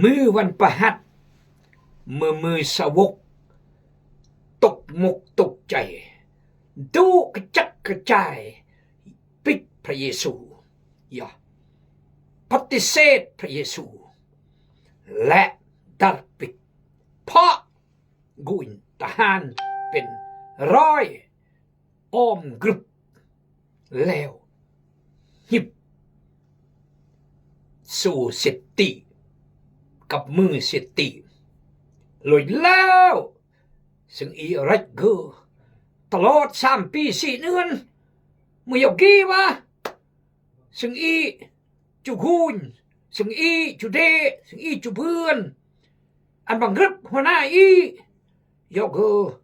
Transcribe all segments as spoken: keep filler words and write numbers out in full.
Mø wan pahat, mø mø sawok, tok mok tok jai, du kejak kejai, pit Pha Yêsu. Ya. Patised Pha Yêsu. Lek dar pit. Pha gun tahan pin roi om grup leo. Hip. Su siti. Kap mø siti. Loi leo. Seng i rek gø. Talot sampi si nương. Mø yok gi wa. Seng i ju gun, seng i ju de, seng i ju bươn. An bang grep hona i. Yok gø.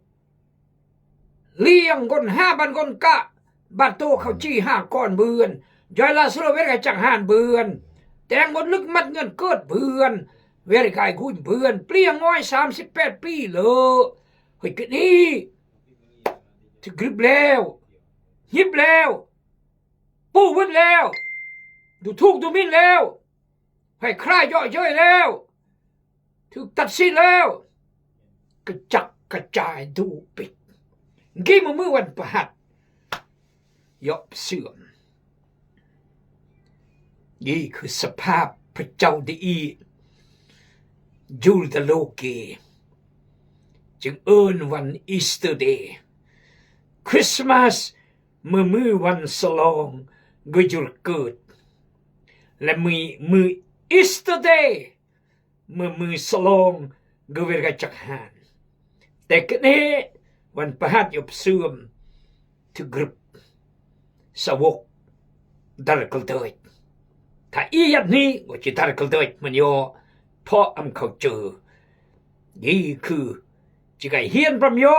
Liang gon ha ban gon ka. Bar to khao chi ha kon bươn. Joi la sula wer gai chak han bươn. Teng gon lük mat ngăn kơt bươn. Wer gai gun bươn. Pliang ngoi samsip pet pi lơ. Hơi kit ni. Ti grep leo. Hip leo. Pu wit leo. Du thuk du min leo. Hai krai joi joi leo. Thuk tat si leo. Kejak kejai du pit. Gi mø mø wan pahat. Yok sưm. Gi khư sa phap pachau di i. Jul da lok i. Jing ơn wan Easter Day. Christmas mø mø wan salong gø jur kut. La mø mø Easter Day mø mø salong gø wer gai chak han. Te kene wan pahat yok sưm ti grep. Sawok dar kaldøj. Ta i yat ni ngo chi dar kaldøj man yo pho am khao chø. Gi khư chi gai hien bam yo.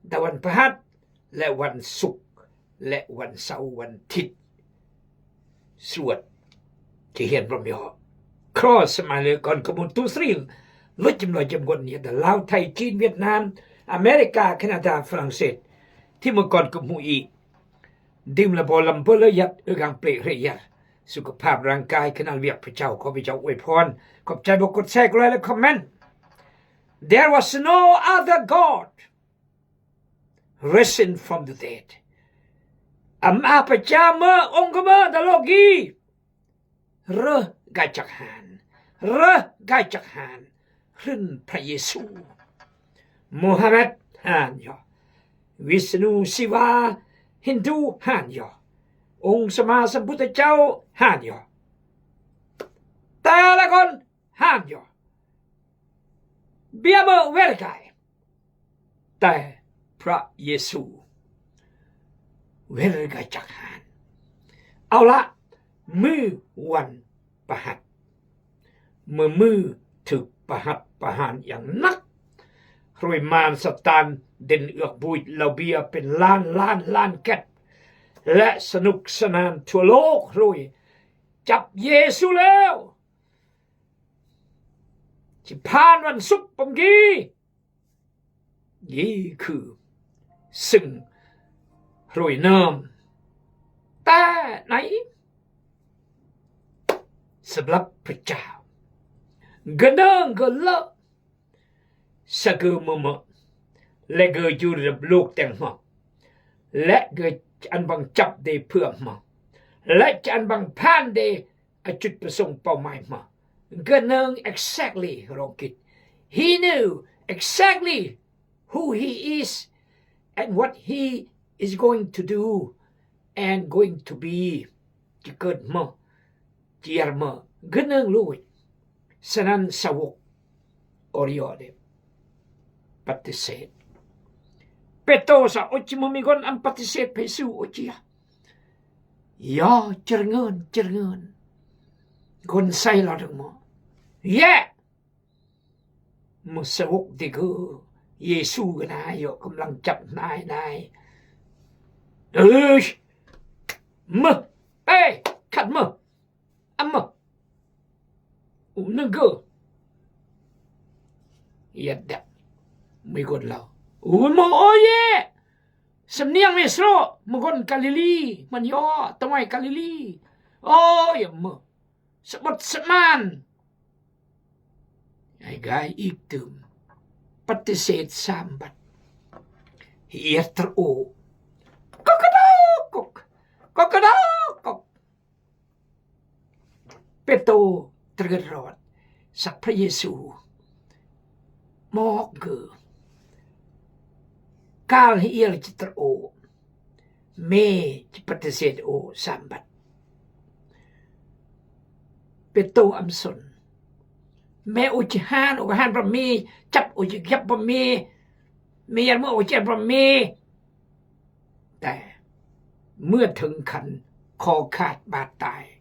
Da wan pahat, le wan suk, le wan sau, wan thit. Suat. Chi hien bam yo. Cross ma le kon ko mut tu sril. Lujim lujim gon ya da Lao Thai Chin Vietnam. America, Canada, France. Ti mø kon ko mu i. Dim la bol lam bol la yat ư gang ple re yar. Su ko phap rang kai kenal wiak pachau ko pachau ue phon. Kop chai bo kot sek le comment. There was no other God risen from the dead. Am apa chama ong kama da logi. Rơ gai chak han. Rơ gai chak han. Hrün Pha Yêsu. Muhammad han yo. Vishnu Shiva Hindu han yo. Ong Sama Sambuddha chau han yo. Ta la kon han yo. Bia mø wer gai. Te Pha Yêsu wer gai chak han. Au la mø wan pahat. Mø mø thøk pahat pahan yang nak. Hrui man Satan din yak buit lau bia pin lan lan lan ket. Le sanuk sanan thua lok hrui. Chap Yêsu leo. Chi phan wan suk pam gi. Gi khư sưng hrui nơm. Ta nai. Sablap pachao. Gơnang gơ lơ. Sa gơ mơ mơ. Le gơ jur rep luk teng mơ. Le gơ an bang chap de pua mơ. Le an bang phan de a chut pasong pau mai mơ. Gơnang exactly rong kit. He knew exactly who he is and what he is going to do and going to be. Chi kơt mơ, chi yar mơ, gơnang lui. Sanan sawok. Orio de. Patised. Peto sa ochi mơ mi gon an patised pesu ochi ya. Ya, cherngan, cherngan. Gon sai la dong mơ. Ye. Mơ sawok de gơ. Yêsu gơ nai yo kơmlang chap nai nai. Ơi. Mơ. Ê, khăt mơ. Ăm mơ. U nâng gơ. Yat dak. Mui gon lao. U mơ ơi ye. Sem niang me sro. Mơ gon Galili. Man yo. Tơmai Galili. Ơi mơ. Sebut seman. Gai iktm. Pati sét sambat. Hi'ir terook. Kokadokok. Kokadokok. Petro tergerot. Sa Pha Yêsu. Mok gơ. Kal hi'ir chi terook. Me chi pati sét o sambat. Petro amsun. Me u chi han, u han bra me, chap u chi giap bra me, me yar me u chi bra me. Te, mưa thøng khan kho khat bad tai.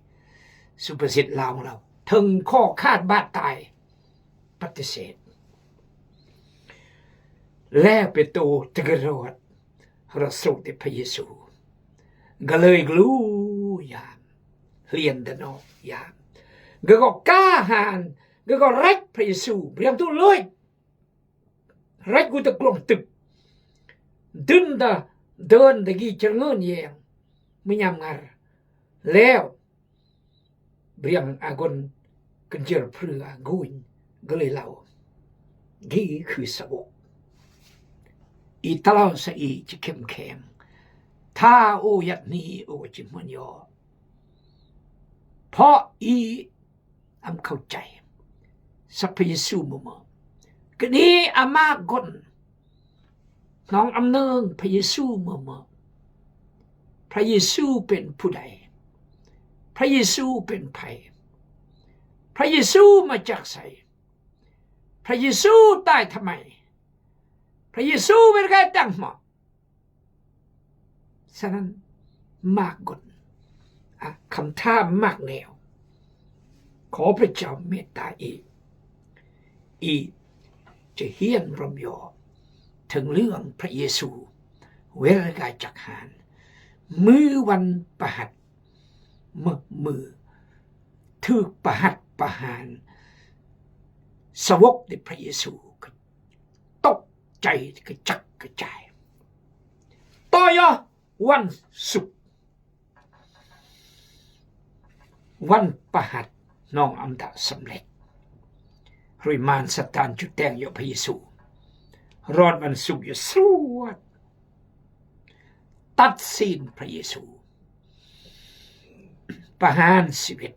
Su pha sét lao lao. Thøng kho khat bad tai. Pati sét. Leo Petro tergerot. Rosuk ti Pha Yêsu. Gălơi glu yam. Hlien dano yam. Gơ gok kahan. Gơ gok rek Pha Yêsu. Briang tu lui. Rek gu ta klong tøk. Døn da, døn da gi char ngơn yeng. Mơ ñam ngar. Leo. Briang agon kynjir phrü aguñ gălơi lao. Gi khư sa wok. I talao sa i chi khem kheng. Tha u yat ni u chi mơn yo. Pho i am khâu chai. Sa Pha Yêsu mơ mơ. Kini ama gon. Nong am nơng Pha Yêsu mơ mơ. Pha Yêsu pen pudai. Pha Yêsu pen phai. Pha Yêsu ma chak sai. Pha Yêsu tai thamai. Pha Yêsu wer gai tang ma. Sanan mak gon. A, kham tha mak neo. Kho Pha Chao meta i. I chi hien rom yo. Thøng lương Pha Yêsu. Wer gai chak han. Mơ wan pahat. Mơ, mơ. Thøk pahat pahan. Sa wok ti Pha Yêsu. Tŏk chai kơ chak kơ chai. Tŏ yo wan suk. Wan pahat nong am da samlek. Hrui man Satan chuteng yo Pha Yêsu. Rot wan suk yo sruat. Tat sin Pha Yêsu. Pahan sibit.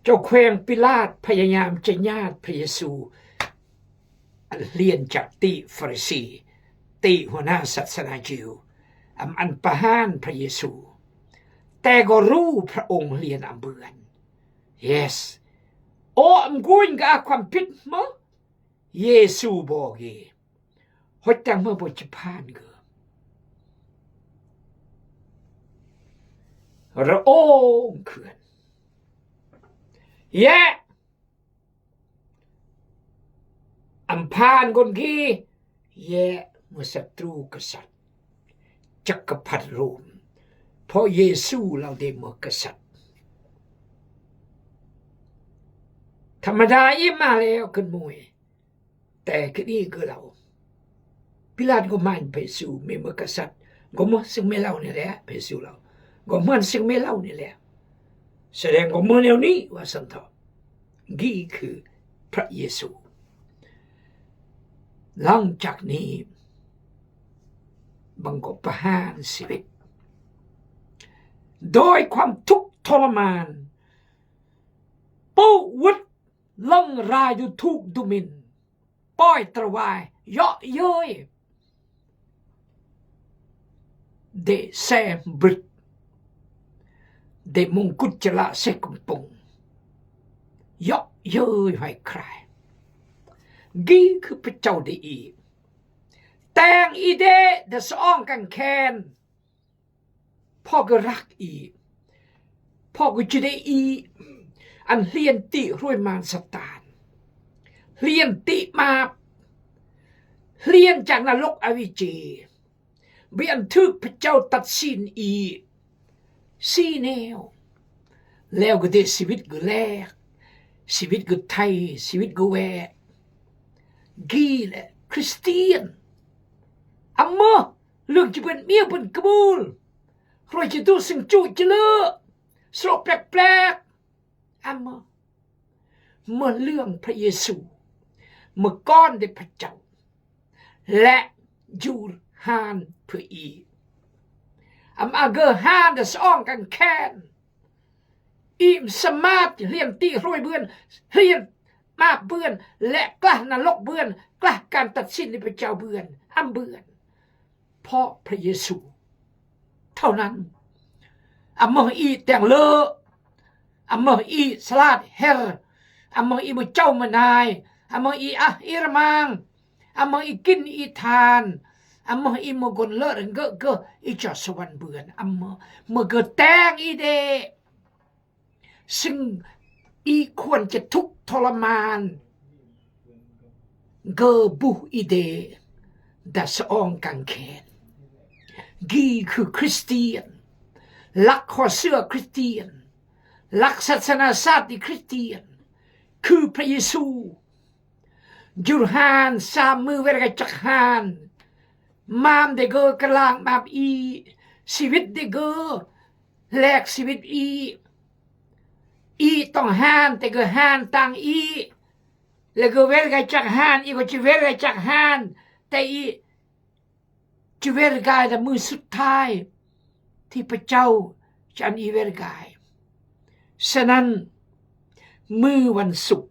Chao khueng Pilat pha ya ñam che ñat Pha Yêsu. An hlien chak ti Pharisi, ti hua na sat sana Jiu. Am an pahan Pha Yêsu. Te gô ru Pha ong hlien am bưan. Yes. O am guñ ga akwam pit ma. Yêsu bô gê. Hôi tang ma bô chi phan gơ. Rơ ong khưan. Yê. Am phan gon gê. Yê. Mơ sat tru kơ sat. Chak kơ phat rum. Pho Yêsu lao de mơ kơ sat. Thamada i ma leo kân mui. Te kini gơ lao. Pilat gô man Pha Yêsu, me mơ kơ sat. Gô mơ sing me lao ni lea, Pha Yêsu lao. Gô mơ sing me lao ni lea. Sering gô mơ neo ni, wa san tho. Gi khư Pha Yêsu. Lăng chak ni. Băng gô pahan sibit. Doi kwam thuk tholoman. Pô wut lăng rai du thuk du min. Poi trawai, yŏ yơi. Dê se brit. Dê mông kut chala se kumpung. Yŏ yơi hoai krai. Gi khư pachau dê i. Teng i dê, dê song kang khen. Pho gơ rak i. Pho gơ chide i. An hlien ti hrui man Satan. Hlien ti map. Hlien chang na lok awi chi. Bi an thuk pachau tat sin i. Si neo. Leo gơ dê sibit gơ lek. Sibit gơ thai. Sibit gơ we. Gi le Christian. Amma. Lưng chi bơ̆n mia bơ̆n kơbul. Hroi chi du sing chu chi lơ. Sroh plek-plek. Amma, mă lương Pha Yêsu, mă kon de Pha Chau, lĕ jur han pơ i. Amma gơ han đa sa ong kăng khen. I mă sơmat, hlien ti hloi bươn, hlien map bươn, lĕ klah na lok bươn, klah kan tăt sin ni Pha Chau bươn, âm bươn. Pho Pha Yêsu. Thao nan. Amma i teng lơ. Amma i slat her. Amma i mơ chau mơ nai. Amma i ah i rmang. Amma i kin i than. Amma i mơ gon lơ rơngơ̆ gơh i cho sơwan bươn. Amma mơ gơh teng i đe. Sưng i khuan chă thuk thŏ laman. Gơ buh i đe đa sa ong kăng khen. Gi khư Christian. Lăk hŏ sưa Christian. Lăk sat sana sat i Christian. Khư Pha Yêsu. Jur han, sa mơ wer gai chăk han. Mam de gơ kơlang mam i. Siwit de gơ. Lek siwit i. I tong han, te gơ han tang i. Lek gơ wer gai chăk han, i gơ chi wer gai chăk han. Te i chi wer gai đa mơ sut thai. Ti Pha Chau, chan i wer gai. Sa nan, mơ wan suk.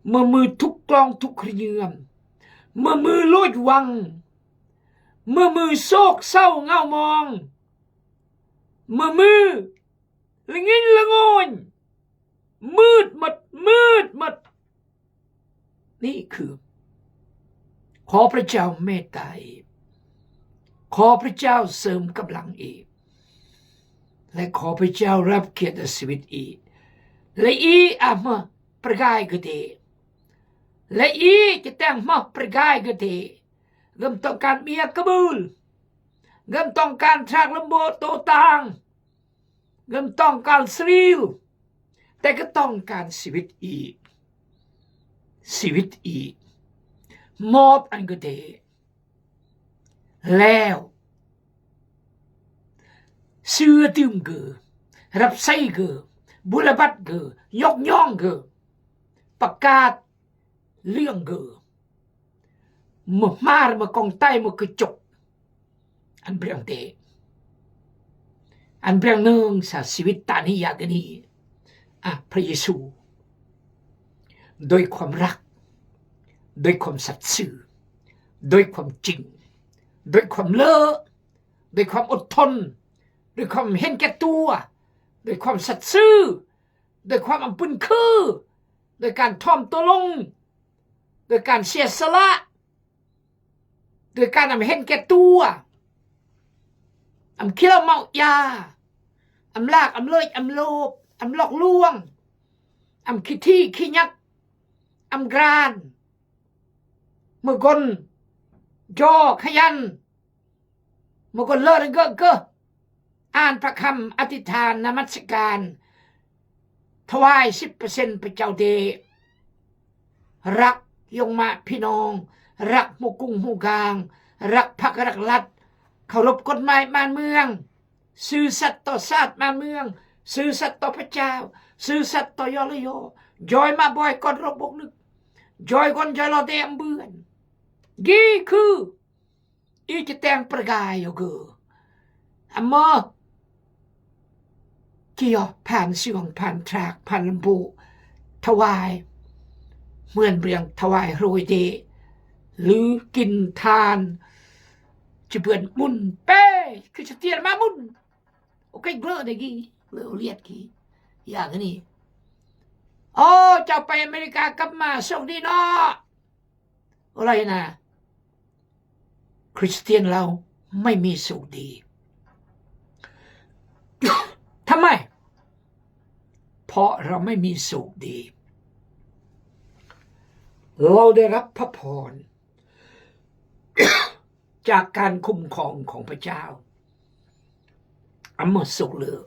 Mơ mơ thuk klong thuk rñiam. Mơ mơ lôch wăng. Mơ mơ sok sau ngau mong. Mơ mơ Lengin lengon. Mưt măt, mưt măt. Ni khư. Khŏ Pha Chau mê tai. Khŏ Pha Chau sơm kăp lăng i. Lĕ khŏ Pha Chau răp kiat đa siwit i. Lĕ i ah mă pơrgai gơde. Lĕ i chiteng mă pơrgai gơde. Gơm tong kan mia kơbul. Gơm tong kan trak lơmbô tô tang. Gơm tong kan sril. Te gơm tong kan siwit i. Siwit i. Mop ăn gơde. Leo. Sưa tưm gơm. Răp sai gơm. Bula bat gơm. Yok nyong gơm. Pakat. Liang gơm. Mă hmar, mă kong tai, mă kơchok. Ăn briăng te. Ăn briăng nơng sa siwit tani ya gani. A, Pha Yêsu. Doi khŏm răk. Doi khŏm sat sư. Doi khŏm ching. Doi khŏm lơ. Doi khŏm ôt thon. Doi khŏm hên kơtua. Doi khŏm sat sư. Doi khŏm ăn pun khư. Doi kan thom tolong. Doi kan sia sala. Doi kan ăn hên kơtua. Ăn khi lơ mâu ya. Ăn lak, ăn lơi, ăn lôp, ăn lok luang. Ăn khi thi, khi nhăk. Ăn gran. Mơ gon. Jo, khayan. Mơ gon lơ rơngơ̆ gơh. An pha kham ati than namaskaran. Thawai sip pơsen pơchao de. Răk yong ma phi nong. Răk mukung mugang. Răk phak răk lat. Kharop kot mai man mương. Sư sat to sat man mương. Sư sat to pơchao. Sư sat to yo lo yo. Joi ma boi kot rop bok nük. Joi gon joi lo de ambươn. Gi khư. I chiteng pơrgai yo gơ. Amơ. Chi yo phan siong phan trak phan lơmbô. Thawai. Mưn briăng thawai hrôi de. Lư kin than. Chi bươn mưn pe. Kơ chi tian ma mưn. Ô kê glơ de gi. Glơ liat gi. Ya gani. Ô, chao pe America kăp ma sông đi no. Ơ, lai na. Christian lao ไม่มีสุขดี ทำไม เพราะเราไม่มีสุขดี เราได้รับพระพร จากการคุ้มครองของพระเจ้า Amma suk lơ.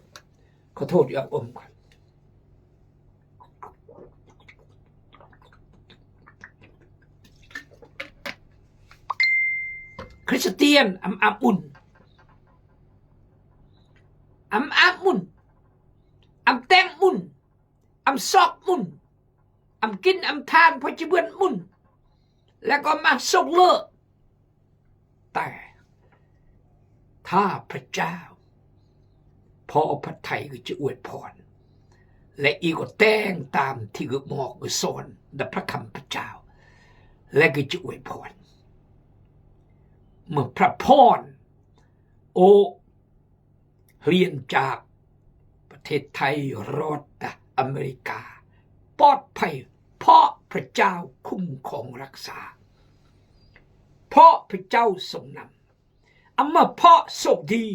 Kơ thot yua ôm khan. Christian, am am un. Am am un. Am sok mun. Am kin am than pho chi bươn mun. Laer ko ma sok lơ. แต่ ถ้าพระเจ้า พอพระทัยก็จะอวยพร และอีก็แต่งตามที่ก็บอกก็สอนในพระคำพระเจ้า และก็จะอวยพร เมื่อพระพร โอ เรียนจากประเทศไทย รอดอเมริกา ปลอดภัย เพราะพระเจ้าคุ้มครองรักษา เพราะพระเจ้าทรงนำ อำมาตย์เพราะโชคดี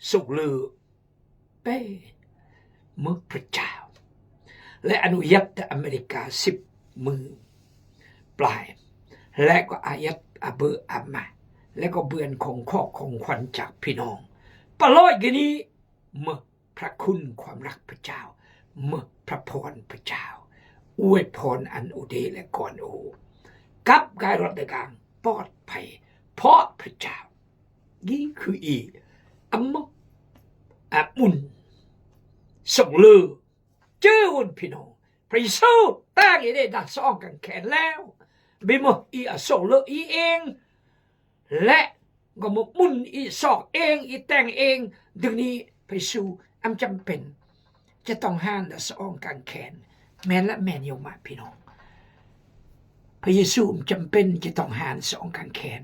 โชคเลอ เป้ เมืองพระเจ้า และอนุญาตให้อเมริกาสิบมือปลาย และก็อายัดอาเบอร์อามา และก็เบือนของข้อของขวัญจากพี่น้อง ปะร้อยกะนี้ เมื่อพระคุณความรักพระเจ้า เมื่อพระพรพระเจ้า อวยพรอันอุเดและก่อนโอ กับกายรอดเดินทางปลอดภัย เพราะพระเจ้า นี่คืออี อำมะ อามุน โชคเลอ เจ้าอุ่นพี่น้อง พระเยซูตายอีเดดัดสองกางเขนแล้ว บ่าเมื่ออีอาโชคเลออีเอง และก็มาหมุนอีซอกเอง อีแต่งเอง เดี๋ยวนี้พระเยซูอำจำเป็นจะต้องหานสะอองกางแขน แม่นละแม่นโยมอะพี่น้อง พระเยซูอำจำเป็นจะต้องหานสะอองกางแขน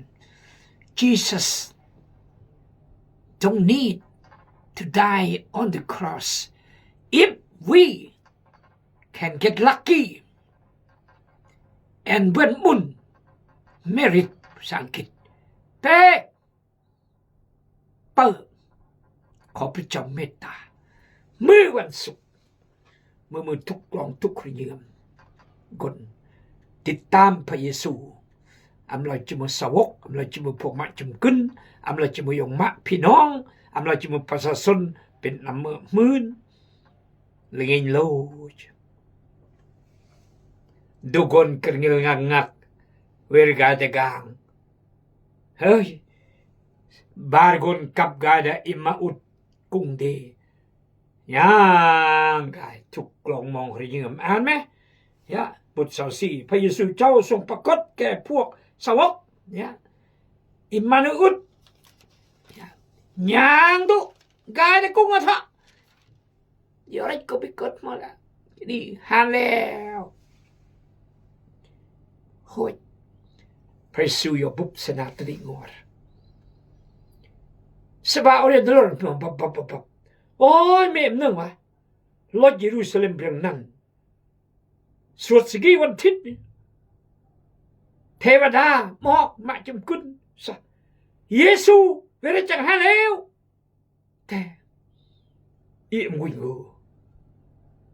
Jesus don't need to die on the cross if we can get lucky and เปิ้นหมุน merit ภาษาอังกฤษ แต่เปิด ขอพระเจ้าเมตตา มื้อวันศุกร์ มื้อ มื้อทุกกลองทุกขะเยือม คนติดตามพระเยซู อำลาจิมสาวก อำลาจิมพวกมะจำกึน อำลาจิมยงมะพี่น้อง อำลาจิมประชาชน เป็นนำเมื่อหมื่น Lingin loj. Dugon kerngil ngak-ngak wer ga degang. Hei, bargon kap gada ima ut kung de. Yang gai tuk long mong ri ngem an me. Ya, put sau si. พระเยซูเจ้าทรงปรากฏแก่พวกสาวก ya. Ima nu ut. Ya. Nyang du. Gai de kung atha. Yoh rek ko bikot mo la. Jadi, han leo. Hoi. พระเยซู yoh bup sena tadi ngor. Seba ore dolor, bap, bap, bap, bap. Oi, mem nang wa. Loj Yerusalem breng nan. Suot segi wan thit ni. Thewada, mok, ma jem kun. Sa. Yesu, were chang han leo. Te. I mguin ngu.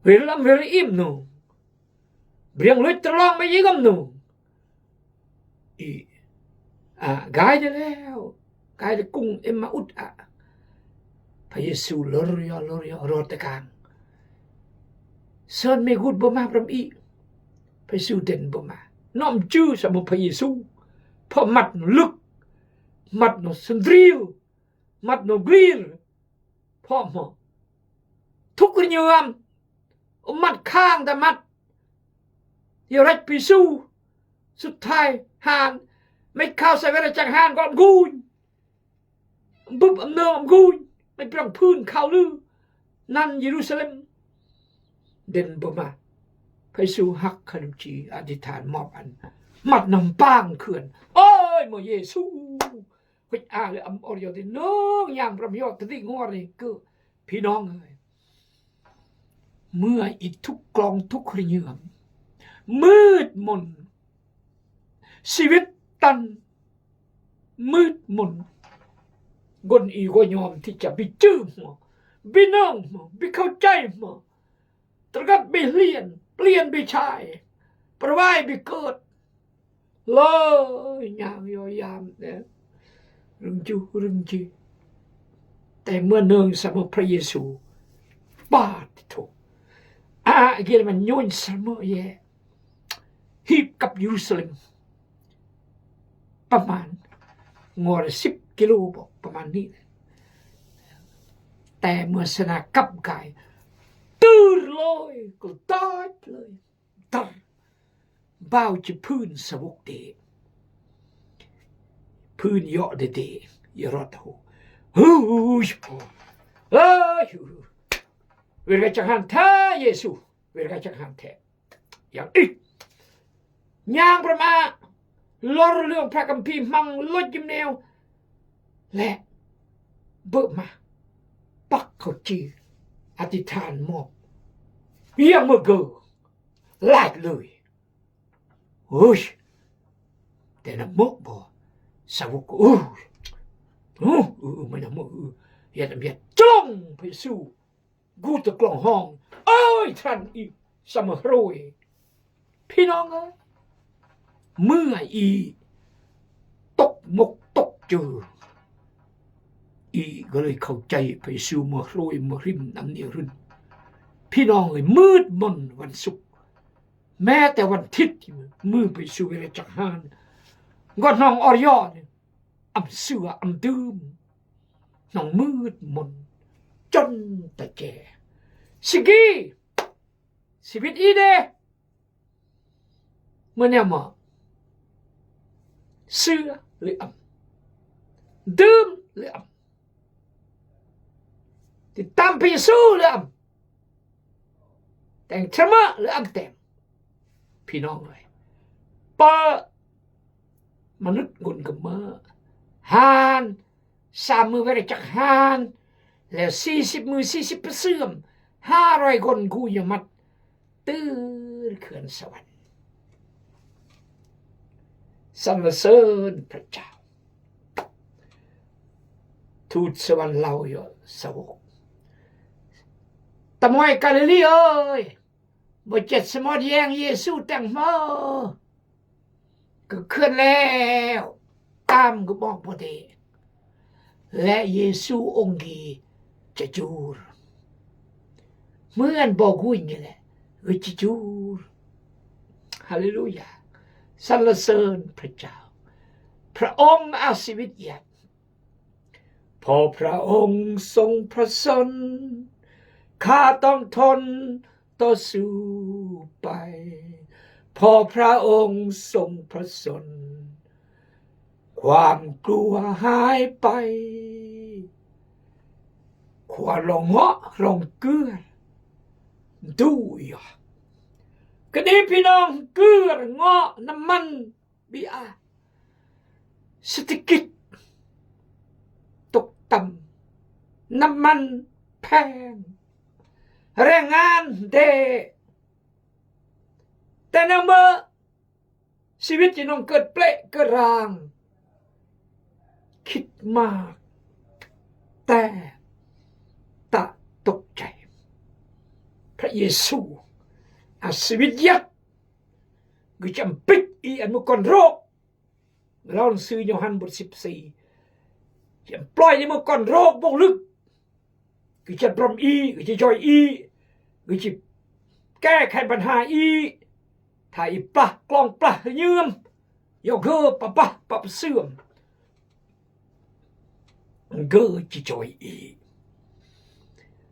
Were lam were im nu. Briang luit terlong ma yigam nu. I. A, gai de leo. Gai de kung ima ut a. พระเยซู lor yo, lor yo, rot tekang. Son me gut boma pram i. พระเยซู den boma. Nom ju sama พระเยซู. เพราะหมัดนก หมัดนกสนตรี หมัดนกกรีร เพราะหมอ ทุกข์กระเยือม หมัดข้างแต่หมัด อย่ารักปีสู้ สุดท้าย หาน ไม่เข้าใส่เวลาจังหานก็อำกูน บึบอำเนิงอำกูน ไม่เปรียงพื้นเข้าลือ นั่นเยรูซาเล็ม เด่นบ่มา ไปสู่ฮักขนมจี อธิษฐานมอบอัน หมัดนำป้างเขื่อน โอ้ย หมอเยซู Huch a le am or yo di nong yang pram yo tadi ngor ni kơ. พี่น้องเอ้ย เมื่ออีทุกกลองทุกขะเยือม มืดมน ชีวิตตัน มืดมน คนอีก็ยอมที่จะไปจื้อหมอ ไปนองหมอ ไปเข้าใจหมอ Tergat bi lien, lien bi chai, perwai bi kut. Loi, nyang yo yam ne. Rung ju, rung ji. Te mơ nơng sama พระเยซู. Ba ti thu. A, gil man nyon sama ye. Hip kap Yerusalem. ประมาณ งอละสิบกิโลบ่ ประมาณนี้แหละ แต่เมื่อสนากลับกาย Tür loi, kol tat loi. Tar. Bao chi phün sa wuk de. Phün yo de de. Yo rot ho. Hu, hu, hu. Ai, hu, hu. Weraik chang han the Yêsu. Weraik chang han the. Yang ih. Nhang bơ̆ ma. Lor lương prak kăm pi hmang lôch jim neo. Lĕ. Bơ̆ ma. Pak khâu chi. Adithan mo. Yang mơ gơ. Lach lui. Ui. Te na mơ bơ. Sa wuk. Ui. Ui, ui, ui, mơ na mơ. Ui. Yat am yat. Chlong. Phi su. Gu tơ klong hong. Ơi, than i. Sa mơ hrôi. Phi nong ơi. Mơ ai i. Tŏk mŏk tŏk chơ. I gơlơi khâu chay. Phi su mơ hrôi mơ rim năm ni run. Phi nong ơi, mưt mơ̆n wan sŭk. Mê te wan thit, mưh phi su weraik chang han. Ngon hnong or yo ni. Am sưa, am dơm. Hnong mưt mơ̆n. Chon ta che. Sigi. Sibit i de. Mơ neo mơ. Sưa lĕ am. Dơm lĕ am. Ti tam phi su lĕ am. Teng chama lĕ am teng. Phi nong ơi. Pơ. Manut ngun kơ mơ. Han. Sa mơ weraik chang han. Lĕ sisip mơ sisip pơsưm. Haroi gon gu yo mat. Tür khön sa wăn. Săn lơ sơn Pha Chao. Tut sa wăn lau yo sa wuk. Ta mơi Galili ơi. Bơ chet sa mot yang Yêsu tang mơ. Kơ khön leo. Tam gơ bok bơ de. Lĕ Yêsu ong gĭ chachur. Mưn bok guñ gĭ lĕ gĭ chachur. Haleluya. Săn lơ sơn Pha Chao. Pha ong a sibit yat. Pơ Pha ong song Pha son. Ka tong thon ต่อสู้ไป เพราะพระองค์ทรงพระชนม์ ความกลัวหายไป ความร้องไห้ร้องเกลือ ดูอย่า Kơ đĭ phi nong kưr ngŏ năm măn bia. Sơ ti kĭt. Tŏk tăm. Năm măn pheng. Reng ngan dê. Te nơm mơ. Sibit chi nong kơt plĕ kơt rang. Khĭt mă. Te. Ta tŏk chai. Pha Yêsu. A sibit yat. Gâ chăm pĭt i ăn mơ kon rok. Lon sư Yôhan bơ̆t sip si. Chăm ploi i mơ kon rok bok lưk. Gâ chăm brom i, gâ chăm joi i. Gâ chăm kê khai băn ha i. Tha i plah, klong plah rơñơm. Yua gâ pă pah, pă pơsưm. Gâ chăm joi i.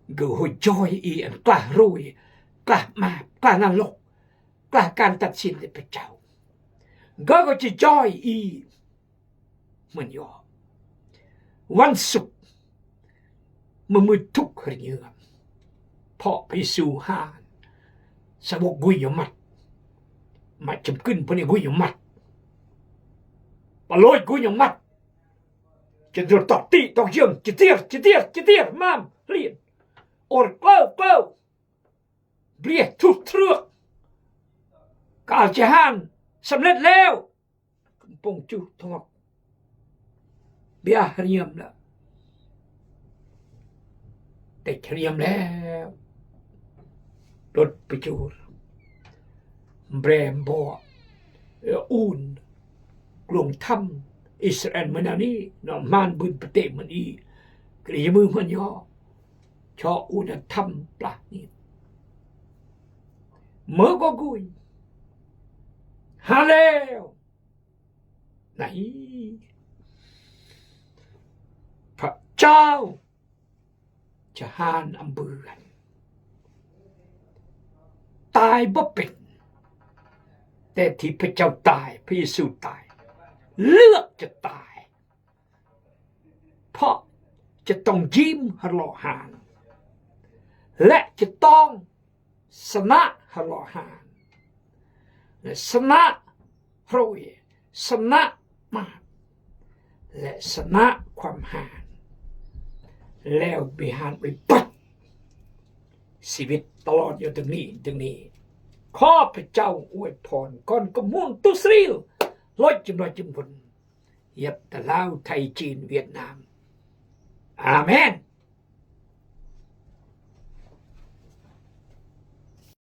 Gâ hôi joi i ăn klah rui, klah map, klah năn lok. Klah kan tat sin lĕ pơchao. Gâ gâ chăm joi i. Mơ̆n yua. Wan sŭk. Mơmưt thŭk rơñơm. Pha Yêsu han. Sa bok guñ yua măt. Mă chăm kưn pơni guñ yua măt. Pă lôi guñ yua măt. Chăm dơr tŏk ti, tŏk yơng. Chăm tiar, chăm tiar, chăm tiar. Mam, hlin. Or klâu, klâu. Bli thuh trưk. Kal chăm han. Sơm lĕt leo. Pông chu thong. Bia rơñơm lĕ. Tĕch rơñơm lĕ. Đut pơchur. Bre mbo. Ơ un. Glông thăm. Israel mơnani. Nong man bun pơtê mơni. Kri mưh mơnyo. Cho un thăm plah ni. Mơ gô gui. Haleo. Nai. Pha chao. Chăm han am bươn. ตายบ่เป็น แต่ที่พระเจ้าตาย พระเยซูตาย เลือกจะตาย เพราะจะต้องยิ้มให้เลาะหาน และจะต้องชนะให้เลาะหาน และชนะโรค ชนะมาร และชนะความหาน แล้วมีหานไปบัดชีวิตตลอดอยู่ตรงนี้ ตรงนี้ ขอพระเจ้าอวยพร ก่อนกระหมุนตุสรีล ลอยจิมลอยจิมบุญ เยียบตะลาว ไทย จีน เวียดนาม อาเมน